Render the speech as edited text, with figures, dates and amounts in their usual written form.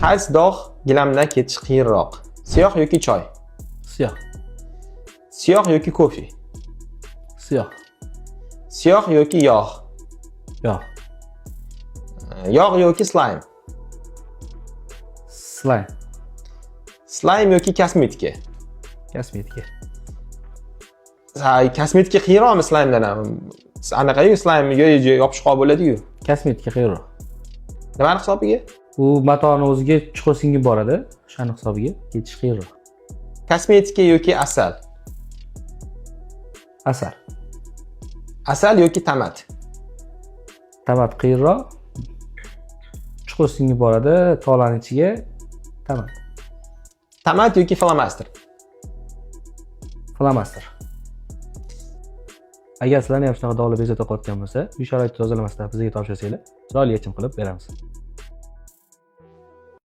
Qaysi dog' gilamdan ketish qiyinroq? Siyoh yoki choy? Siyoh. Siyoh yoki kofe? Siyoh. Siyoh yoki yog'? Yog'. Yog' yoki slime? Slime. Slime yoki kosmetika? Kosmetika. Ha, kosmetika qiyinroqmi slimedan ham? Anaqayu, slime yopishqoq bo'ladi-yu. Kosmetika qiyinroq. Nimani hisobiga? U matoni o'ziga chuqur singib boradi, o'shani hisobiga ketish qiyinroq. Kosmetika yoki asal? Asal. Asal yoki tomat? Tomat qiyinroq, chuqur singib boradi tolani ichiga, tomat. Tomat yoki flomaster? Flomaster. Agar sizlarni ham shunaqa dog'lar bezovta qilayotgan bo'lsa, uy sharoitida tozalamasdan bizga topshirsanglar, chiroyli yechim qilib beramiz.